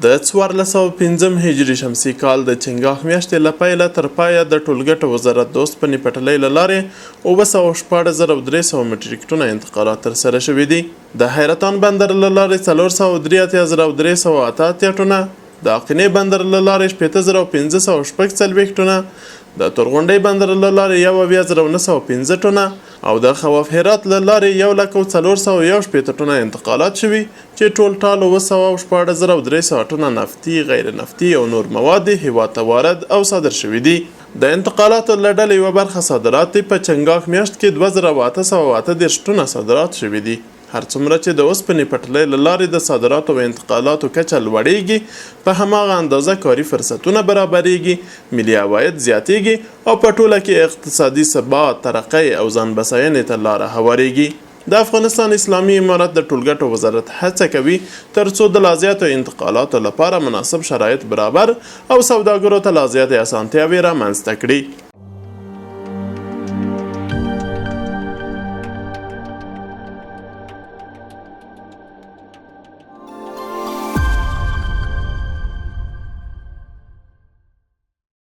د 1405 هجري شمسي کال د چنګاښ میاشتې له پیله تر پایه د ټولګټو وزارت د اوسپنې پټلۍ له لارې 716,300 مټریک ټنه انتقالات ترسره شوي دي. د حیرتان بندر له لارې 483,388 ټنه، د آقینې بندر له لارې 60,546 ټنه، د تورغونډۍ بندر له لارې 71,905 ټنه او د خواف هرات له لارې 1,00,461 ټنه انتقالات شوي چې ټول ټال 716,300 ټنه نفتي، غیر نفتي او نور مواد هېواد ته وارد او صادر شوي دي. د انتقالاتو له ډلې یوه برخه صادرات دي، په چنګاښ میاشت کې 2838 ټنه صادرات شوي دي. هر څومره چې د اوسپنې پټلۍ له لارې د صادراتو او انتقالاتو کچه لوړېږي، په هماغه اندازه کاري فرصتونه برابرېږي، ملي عواید زیاتېږي او په ټوله کې اقتصادي ثبات، ترقۍ او ځان بساینې ته لاره هوارېږي. د افغانستان اسلامي امارت د ټولګټو وزارت هڅه کوي ترڅو د لازیاتو انتقالاتو لپاره مناسب شرایط برابر او سوداګرو ته لازیاتې اسانتیاوې رامنځته کړي.